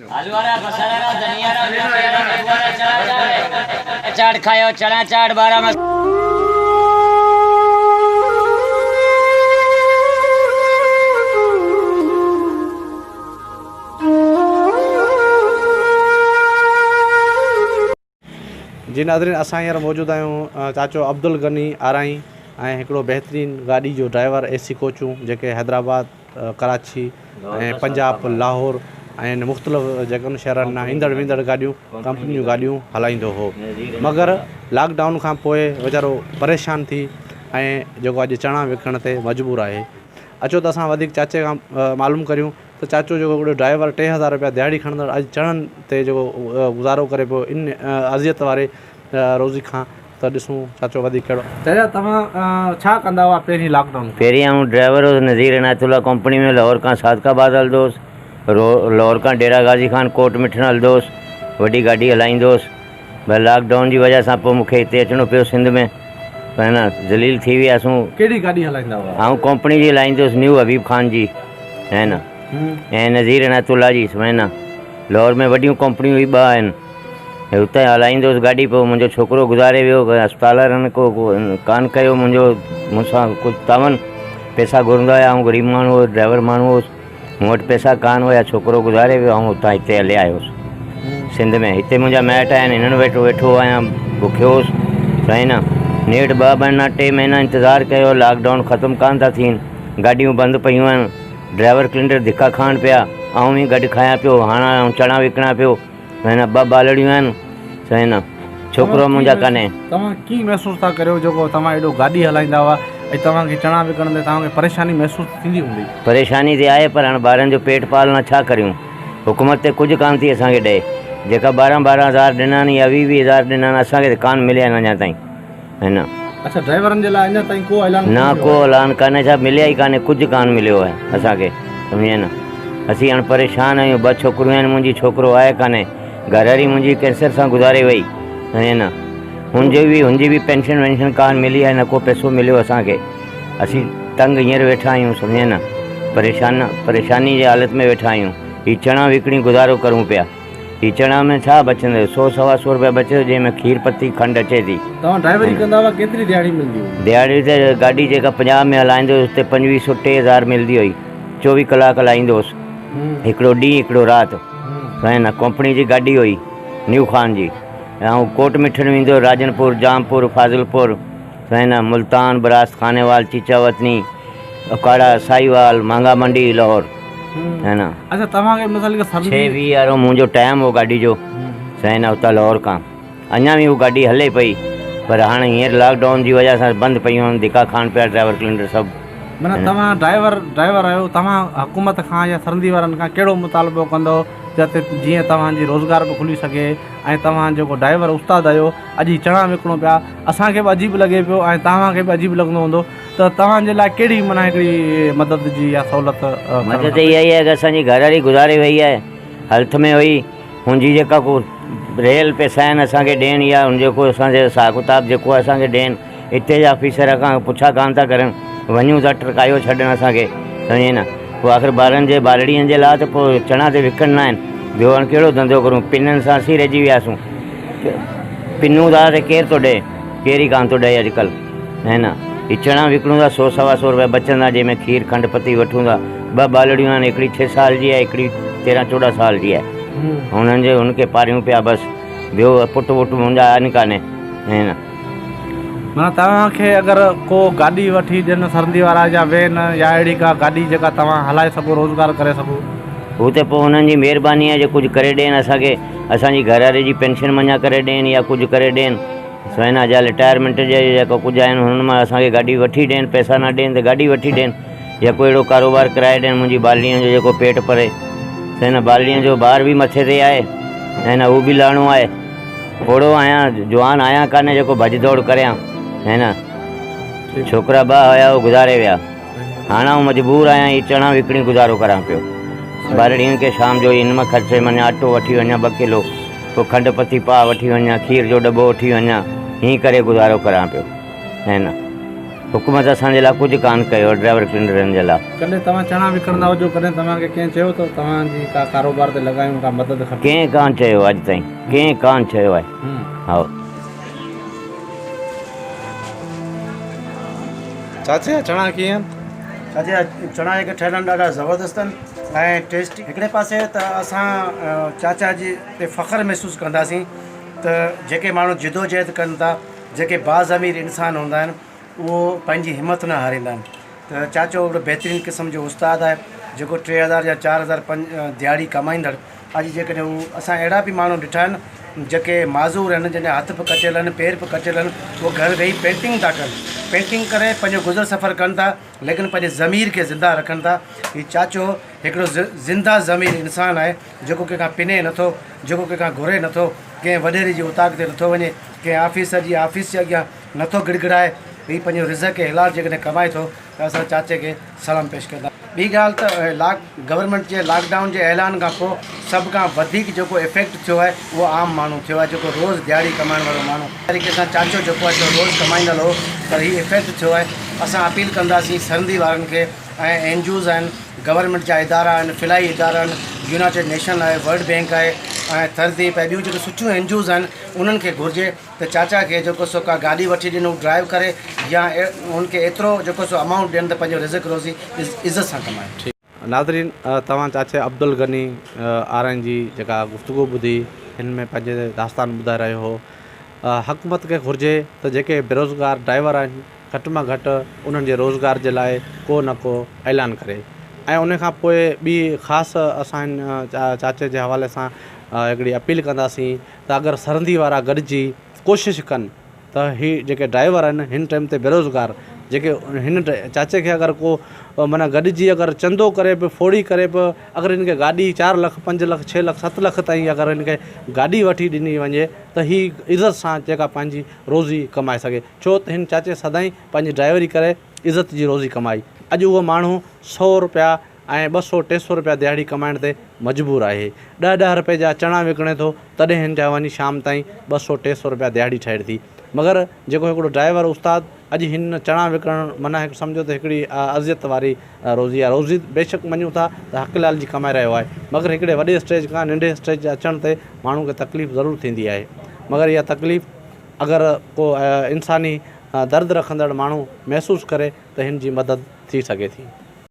آلو وارا بصر وارا ڌنيا وارا مرچ وارا نيبو وارا چڻا چاٽ چاٽ کايو چڻا چاٽ ٻارا مس. جي ناظرين اسان هينئر موجود آهيون چاچو عبدالغني آرائين ۽ هڪڙو بهترين گاڏي جو ڊرائيور اي سي ڪوچون جيڪي حيدرآباد ڪراچي ۽ پنجاب لاهور ۽ مختلف جڳهن شهرن ڏانهن ايندڙ ويندڙ گاڏيون ڪمپني جون گاڏيون هلائيندو هو مگر لاڪ ڊائون کان پوء ويچارو پريشان ٿي ۽ جيڪو اڄ چڻا وڪڻڻ تي مجبور آهي اچو ته اسان وڌيڪ چاچي کان معلوم ڪريون ته چاچو جيڪو هڪڙو ڊرائيور 3000 رپيا دهاڙي کڻندڙ اڄ چڻن تي جيڪو گذارو ڪري پيو ان اذيت واري روزي کان ته ڏسون چاچو وڌيڪ ڪهڙو. چاچا توهان ڇا ڪندا هئا پهرين لاڪ ڊائون کان؟ پهرين آئون ڊرائيور هوس نذير عنايت الله ڪمپني ۾ لاهور کان صادق آباد هلندو هوس لاهور کان ڊيرا غازي خان ڪوٽ مٺڻ هلندو هوس وڏي گاڏي هلائيندو هوس پر لاڪ ڊائون جي وجه سان پوء مونکي هتي اچڻو پيو سنڌ ۾ پر نه ذليل ٿي وياسون. ڪهڙي گاڏي هلائيندا هئا؟ آئون ڪمپني جي هلائيندو هوس نيو حبيب خان جي هي نه ۽ نذير عنايت الله جي سمجهين نه لاهور ۾ وڏيون ڪمپنيون هي ٻه آهن هتي هلائيندو هوس گاڏي پوء منهنجو ڇوڪرو گذاري ويو اسپتال وارن ڪو ڪان ڪيو منهنجو مون سان ڪجهه تعاون پئسا گهرندا هيا آئون غريب ماڻهو هوس ڊرائيور ماڻهو هوس مون وٽ پئسا ڪانه هيا، ڇوڪرو گذاري ويو، آئون اتان هتي هلي آيس سنڌ ۾، هتي منهنجا مائٽ آهن، هنن وٽ ويٺو آهيان، بکيو هوس سائين نه، نيٺ ٻه مهينا ٽي مهينا انتظار ڪيو، لاڪ ڊائون ختم ڪانه ٿا ٿين، گاڏيون بند پيون آهن، ڊرائيور ڪلينڊر ڌڪا کائن پيا، آئون به گڏ کايان پيو، هاڻ آئون چڻا وڪڻان پيو. سائين ٻه ٻالڙيون آهن سائين ڇوڪرو منهنجا ڪانهي. توهان ڪيئن محسوس ٿا ڪريو جيڪو توهان ايڏو گاڏي هلائيندا هئا ۽ توهان کي چڻا وڪڻندي توهان کي پريشاني محسوس ٿيندي هوندي. پريشاني ته آهي پر هاڻ ٻارن جو پيٽ پالڻا ڇا ڪريون حڪومت ته ڪجهه ڪانه ٿي اسان کي ڏئي جيڪا ٻارهن ٻارهن هزار ڏنا آهن يا ويهه ويهه هزار ڏنا آهن اسان کي ته ڪانه مليا آهن اڃا تائين. نه. اڇا ڊرائيورن جي لاء اڃا تائين ڪو اعلان نه ڪو اعلان ڪانهي صاحب مليا ئي ڪانهي ڪجهه ڪانه مليو آهي اسان کي سمجهين نه اسين هاڻ پريشان آهيون ٻه ڇوڪريون آهن منهنجي ڇوڪرو آهي ڪانهي گهر واري منهنجي ڪينسر سان گذاري وئي سمجهين نه هن جي به هن جي به پينشن وينشن ڪانه ملي آهي نه ڪو پئسو مليو اسان کي اسين تنگ هينئر ويٺا آهيون سمجهين نه پريشان پريشاني جي حالت ۾ ويٺا آهيون هي چڻا وڪڻي گذارو ڪرون پيا. هي چڻا ۾ ڇا بچندو؟ سو سوا سو روپيا بچي ٿو جنهن ۾ کير پتي کنڊ اچي ٿي. توهان ڊرائيوري ڪندا هئا ڪيتري دهاڙي ملندي هئي؟ دهاڙي ته گاڏي جيڪا پنجاب ۾ هلائيندو هيس اتي پنجويهه سو 3000 ملندي هئي 24 ڪلاڪ هلائيندو هوس هڪڙو ڏينهن هڪڙو رات سائين نه ڪمپني جي گاڏي هئي نيو خان جي ۽ آئون ڪوٽ مٺڻ ويندو هيس راجنپور جامپور فاضلپور سائين نه ملتان براست خانيوال چيچا وطني اڪاڙا ساهيوال مانگا منڊي لاهور هي نه. اڇا توهان کي مثال هڪ سرندي. ڇهه ويهه وارو منهنجو ٽائيم هو گاڏي جو سائين نه اتان لاهور کان اڃا به هو گاڏي هلي پئي پر هاڻي هينئر لاڪ ڊائون جي وجه سان بند پيون آهن ڌڪا کائن پيا ڊرائيور ڪلينڊر سڀ. معنيٰ توهان ڊرائيور ڊرائيور آهيو توهان حڪومت کان يا سرندي وارن کان ڪهڙو مطالبو ڪندو جتي جيئن توهان جي روزگار به کلي سگهي ۽ توهان جيڪو ڊرائيور استاد آهيو اڄ هي چڻا وڪڻو پيا اسان کي به عجيب لڳي پيو ۽ توهان کي به عجيب لڳندو هوندو ته توهان جي لاء ڪهڙي معنيٰ هڪڙي مدد جي يا سهولت ڪرڻ مدد کپي؟ اها ئي آهي ته اسان جي گهر واري گذاري وئي آهي هيلٿ ۾ هئي هن جي جيڪا ڪو رهيل پئسا آهن اسان کي ڏين يا هن جو ڪو اسان جي حساب ڪتاب جيڪو آهي اسان کي ڏين اتي جا آفيسر کان پڇا ڪانه ٿا ڪرن وڃون ٿا ٽرڪايو ڇڏن اسان کي سمجهين نه پوء آخر ٻارن جي ٻارڙين جي لاء ته پوء چڻا تي وڪڻڻا آهن ٻيو هاڻ ڪهڙو ڌنڌو ڪرون پنن سان اسين رهجي وياسون پنون ٿا ته ڪير ٿو ڏئي ڪير ئي ڪانه ٿو ڏئي اڄڪلهه هي نه هي چڻا وڪڻون ٿا سو سوا سو روپيا بچندا جنهن ۾ کير کنڊ پتي وٺون ٿا ٻه ٻالڙيون آهن هڪڙي ڇهه سال جي آهي هڪڙي تيرهن چوڏهن سال جي آهي هنن جي هن کي پاريون پيا بس ٻيو پٽ وٽ منهنجا آهن ڪانهي هي نه. معنيٰ توهان کي اگر ڪو گاڏي وٺي ڏين سرندي وارا يا وين يا اهڙي ڪا گاڏي جيڪا توهان هلائي سگهو روزگار ڪري سگهو. هو ته پوء هنن جي مهرباني آهي جي ڪجهه ڪري ڏين اسان کي اسان جي گهر واري جي پينشن مڃان ڪري ڏين يا ڪجهه ڪري ڏين. سوينا جا رٽائرمينٽ جا جيڪو ڪجهه آهن هنن مان اسان کي گاڏي وٺي ڏين پئسا نه ڏين ته گاڏي وٺي ڏين يا ڪو اهڙو ڪاروبار ڪرائي ڏين منهنجي ٻالڙين جو جيڪو پيٽ پري سوينا ٻالڙين جو بار به مٿي تي آهي ۽ نه هو به لهڻو آهي پوڙهو آهيان جوان آهيان ڪانه جيڪو ڀڄ ڊوڙ ڪريان هي نه ڇوڪرا ٻه هيا هو گذاري ويا هاڻ آئون مجبور آهيان هي چڻا وڪڻي گذارو ڪران پيو. ٻارڙين کي شام جو ان مان خرچي مڃان اٽو وٺي وڃان ٻه ڪلو، پوء کنڊ پتي پاء وٺي وڃان، کير جو ڏٻو وٺي وڃان، هين ڪري گذارو ڪران پيو. هين. حڪومت اسان جي لاء ڪجهه ڪانه ڪيو آهي ڊرائيور ڪلينرن جي لاء. ڪڏهن توهان چڻا وڪڻندا هجو ڪڏهن توهان کي ڪنهن چيو ته توهان جي ڪا ڪاروبار تي لڳايون ڪا مدد کپي؟ ڪنهن ڪانه چيو اڄ تائين ڪنهن ڪانه چيو آهي هائو. چاچي جا چڻا ڪيئن آهن؟ چاچي جا چڻا جيڪي ٺهيل آهن ڏاڍا زبردست آهن ۽ ٽيسٽي. هڪڙي پاسي ته اسان چاچا جي تي فخر محسوس ڪنداسين ته جيڪي ماڻهو جدوجهد ڪن ٿا جيڪي باضمير انسان هوندا آهن اهو پنهنجي همت نه هاريندا آهن ته چاچو هڪڙو بهترين قسم جو استاد آهي جيڪو 3000 يا 4000 پنج دهاڙي ڪمائيندڙ اڄ جيڪڏهن هو اسان اهڙا به ماڻهو ڏٺا آهن جيڪي معذور آهن جن جا هٿ به ڪٽيل آهن پير به ڪٽيل آهن اهي گهر ويهي پينٽنگ ٿا ڪن پينٽنگ ڪري پنهنجو گذر سفر ڪن ٿا ليڪن پنهنجي ضمير کي زنده رکن ٿا هي چاچو هڪڙو زنده ضمير انسان آهي جيڪو ڪنهن کان پني نٿو جيڪو ڪنهن کان گهري نٿو ڪنهن وڏيري جي اوطاق تي نٿو وڃي ڪنهن آفيسر جي آفيس جي اڳيان نٿو گڙگڙائي، هي پنهنجو رزق حلال جيڪڏهن ڪمائي ٿو ته اسان چاچي کي سلام پيش ڪندا. ٻي ڳالهه ته لاڪ گورنمينٽ جي لاڪ ڊائون جي اعلان کان پوء سڀ کان وڌيڪ جيڪو افيڪٽ ٿيو آهي اهو عام ماڻهو ٿيو آهي جيڪو روز دهاڙي ڪمائڻ وارو ماڻهو طريقي سان چاچو جيڪو آهي سو روز ڪمائيندڙ هو پر هي افيڪٽ ٿيو آهي اسان اپيل ڪنداسين سرندي وارن کي ۽ اين جي اوز آهن گورنمينٽ جا ادارا آهن فلاحي ادارا آهن يونائيٽيڊ نيشن آهي ورلڊ بينڪ آهي ۽ ٿرديپ ۽ ٻيون جيڪي سٺيون اين جي اوز آهن انهن کي گهرجي ته چاچا کي جيڪو سو ڪا گاڏي وٺي ڏين هو ڊرائيو ڪري يا هن کي ايترو جيڪو سو امائونٽ ڏين ته پنهنجو رزق روزي عزت سان ڪمائي. ناظرين توهان چاچي عبدالغني آرائين جي جيڪا گفتگو ٻڌي هن ۾ پنهنجي داستان ٻڌائي رهيو هو حڪومت کي گهرجي ته جيڪي بيروزگار ڊرائيور آهن گهٽ مان گهٽ انهن جي روزگار جي لاء ڪو نه ڪو اعلان ڪري ۽ ان کان پوء ٻي خاص اسان هن چاچي جي حوالي سان هڪڙي اپيل ڪنداسين ته اگر سرندي وارا گڏجي ڪوشش ڪن ته هي جيڪي ڊرائيور آهن هن ٽائيم تي بيروزگار جيڪي هن چاچي کي اگر ڪو معنيٰ گڏجي اگر چندو ڪري به ڦوڙي ڪري به اگر هن کي گاڏي چار لک پنج لک ڇهه لک ست لک تائين اگر هن کي گاڏي وٺي ڏني وڃي ته هي عزت سان جيڪا پنهنجي روزي ڪمائي سگهي ڇو ته هن چاچي سدائين پنهنجي ڊرائيوري ڪري عزت جي روزي ڪمائي اڄ اهو ماڻهو سو روپيا ۽ ٻه سو ٽي سو روپيا دهاڙي ڪمائڻ تي مجبور آهي. ڏهه ڏهه روپئي جا چڻا وڪڻي ٿو تڏهن هن جا وڃي شام تائين ٻه سو ٽي سو روپيا دهاڙي ٺهي ٿي. مگر جيڪو هڪڙو ڊرائيور استاد اڄ هن چڻا وڪڻڻ معنيٰ هڪ سمجهو ته هڪڙي اذيت واري روزي آهي. روزي بيشڪ مڃون ٿا ته حق حلال جي ڪمائي رهيو آهي مگر هڪڙي وڏي اسٽيج کان ننڍي اسٽيج تي اچڻ تي ماڻهو کي تڪليف ضرور ٿيندي آهي. مگر اها تڪليف اگر ڪو انساني درد رکندڙ ماڻهو محسوس ڪري ته هن جي مدد ٿي سگهي ٿي.